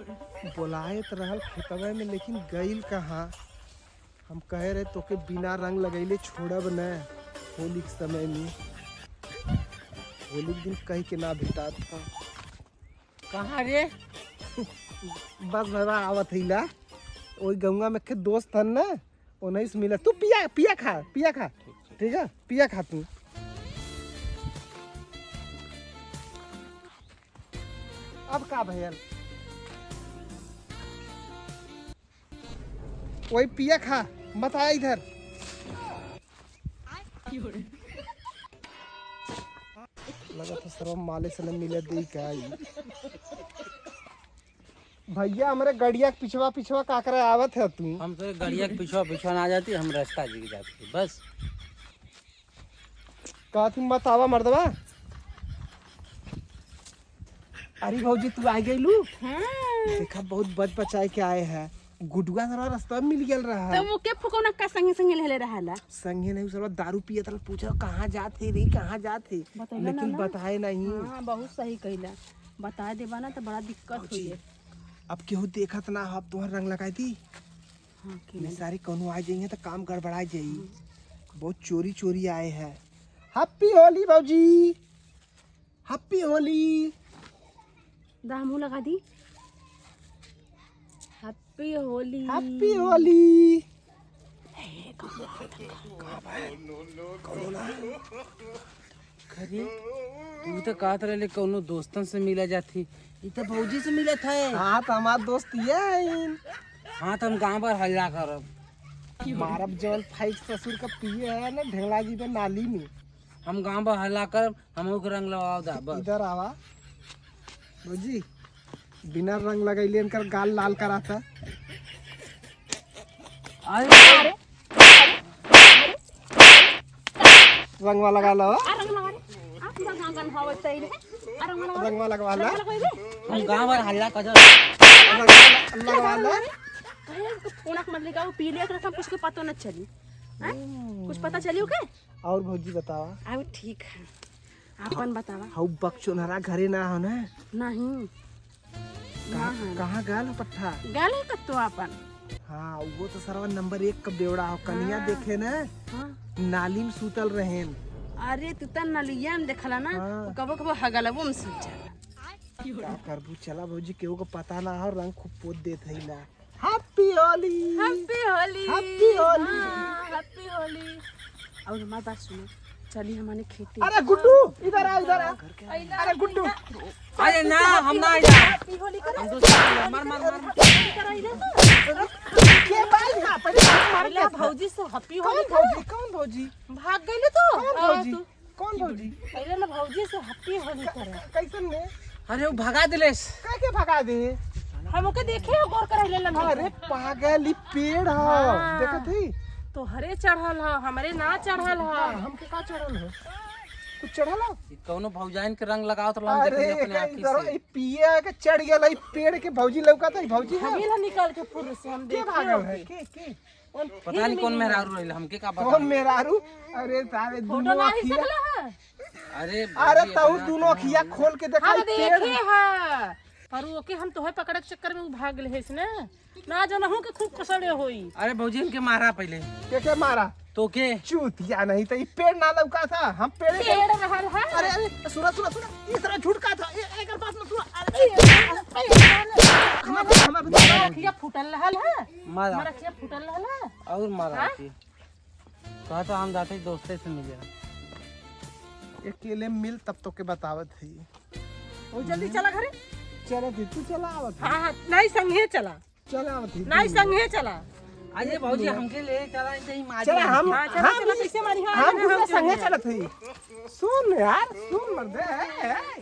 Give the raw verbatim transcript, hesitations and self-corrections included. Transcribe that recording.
बोलाए त रहल खेतवा में, लेकिन गइल कहाँ? हम कहे रहे तोके बिना रंग लगइले छोड़ब न होली के समय में। होली के दिन कहि के ना भेटात ह। कहाँ रे? बस भइया आवत हइला, ओइ गउँवा में के दोस्त हन न, ओनही से मिला। तू पिया, पिया खा, पिया खा, ठीक है, पिया खा तू। अब का भइया, वही पिया खा, मत आ इधर। लगत है सरवा माले से न मिले देई का ई। भइया, हमरे गड़िया के पिछवा पिछवा का करे आवत है तू? हम तो गड़िया के पिछवा पिछवा ना जाती, हम रास्ता जी के जाती बस। कहत ही मत आवा मर्दवा। अरे भौजी, तू आ गइलू? हम्म। देखा, बहुत बच बचाए के आए हैं। गुडुआ सारा रास्ता में मिल गया रहा। तो वो के फुकौना का संगे संगे लेले रहला? संगे नहीं, सारा दारू पियत रहल, पूछा कहाँ जात है रे, कहाँ जात है? बतैला ना लेकिन ना। बताए नहीं। हाँ, बहुत सही कइला। बता देबा ना तो बड़ा दिक्कत भौजी, होई। अब केहू देखत ना हो, अब तोहर रंग लगाई दी। हाँ, के नहीं नहीं? सारे कौनो आ जाइए तो काम गड़बड़ा जाई। हाँ। बहुत चोरी चोरी आए हैं। हैप्पी होली भौजी, हैप्पी होली। दा हमहू लगा दी। हैप्पी होली। हैप्पी होली। ए, कौनो आ गया। कौनो ना। अरे, तू तो कहत रहले कौनो दोस्तन से मिला जाती, ई तो भौजी से मिलत है। हाँ, तो हमार दोस्त ये है। हाँ, तो हम गाँव भर हल्ला करब। मारब जवन फाइट ससुर का पिए है ना, ढेंगला जी पे नाली में। हम गाँव भर हल्ला करब, हमहू के रंग लगावा दा, बस। इधर आवा। भौजी, बिना रंग लगइले इनकर गाल लाल कराता। अरे, अरे, रंगवा लगा लो। आ, रंग लगा रे। आ, पूरा गाँव गंधावत है रे। आ, रंग लगा। रंगवा लगवा ला। रंग लगवा रे। हम गाँव भर हल्ला कर। रंगवा लगवा ला। कहे तो फोनक मत लेगा, वो पी लिया, तो हम कुछ के पतो न चली। हैं? हम्म। कुछ पता चली ओके? और भौजी बतावा। अब ठीक है। आपन बतावा। हऊ बकचोनहरा घरे ना हो ना? नहीं। कहाँ, ना है। कहाँ गल हो पट्ठा? गल है कत्तो आपन। हाँ, वो तो सरवा नंबर एक का बेवड़ा हो। कनिया हाँ। देखे ना, हाँ। नाली में सूतल रहेन। अरे, तू त नलिया में देखला ना, हाँ। वो कबो कबो हगलबो में सूत जाला। का करबू, चला भौजी, केहू को पता ना हो, रंग खूब पोत देत है ना। हैप्पी होली। हैप्पी होली। हैप्पी होली। हाँ, हैप्पी होली। और हमार बात सुनो, चली हमने खेती। अरे गुड्डू, इधर आ, इधर आ। अरे गुड्डू। अरे ना, हम ना आइला। हैप्पी होली करे। हम दोस्त, मार, मार, मार। हैप्पी होली करे आइला। के भाई ना, पहले मार पहले दे। भौजी से हैप्पी होली कौन करे। भौजी? कौन भौजी? भाग गइले तो। कौन आ, भौजी? तू। कौन भौजी? पहले ना भौजी से हैप्पी होली क-, करे। क-, कैसन में? अरे, वो भगा दिलेस। का के भगा दे? हम ओके देखे हो, गौर करे ले लम्बे। अरे, पागल, ई पेड़ ह। हाँ। देखत ही? तोहरे चढ़ल ह, हमरे ना चढ़ल ह। हाँ, हमके का चढ़ल ह? कुछ चढ़ल ह? ई कौनो भौजाइन के रंग लगावत रहल, हम अरे, देखली अपने आँखी इधर से। ई पिए के चढ़ गया, ई पेड़ के भौजी लौका त, ई भौजी है। हमीला निकाल के फुर्र से हम के देखे भागल होके। है? के, के? पता नहीं कौन मेहरारू रहिल, हमके का पता। कौन मेहरारू? अरे सारे फोटो दुनो ना ही अखिया। सकला है। अरे अरे भौजी, तू इतना दुनो कहाँ अखिया है? खोल के देखा, हम ई पेड़। देखे है। पर ओके हम तोहे पकड़े के चक्कर में उ भाग ले है इसने। ना जनहू के खूब कसड़े होई। अरे भौजी, इनके मारा पहले। के के मारा? तो के? चूतिया नहीं तो ई पेड़ ना लौका था, हम पेड़ के पेड़ रहल है। अरे, अरे, सुना, सुना, सुना, ई तरह झुटका था, ए, एकर पास में सुना, अरे, ए, ए, ए, हमार, हमार, हमार अखिया फूटल रहल है। मारा। हमार अखिया फूटल रहल है। और मारा हाँ? आती। कहा तो हम जाते ही दोस्ते से मिले। अकेले मिल तब तो के बतावत है। ओ जल्दी चला घरे। चला थी, तू चला आवत है। हाँ, हाँ, नहीं संगे चला। चला आवत है, नहीं तू। संगे चला। अरे भौजी, हमके ले चला, इनसे ही मार चला, ले। हम, हाँ, चला, हम, चला, कैसे मारी? हाँ, हम हम दूसरा संगे संगे। चलत है। सुन यार, सुन मर्दे, ए, ए।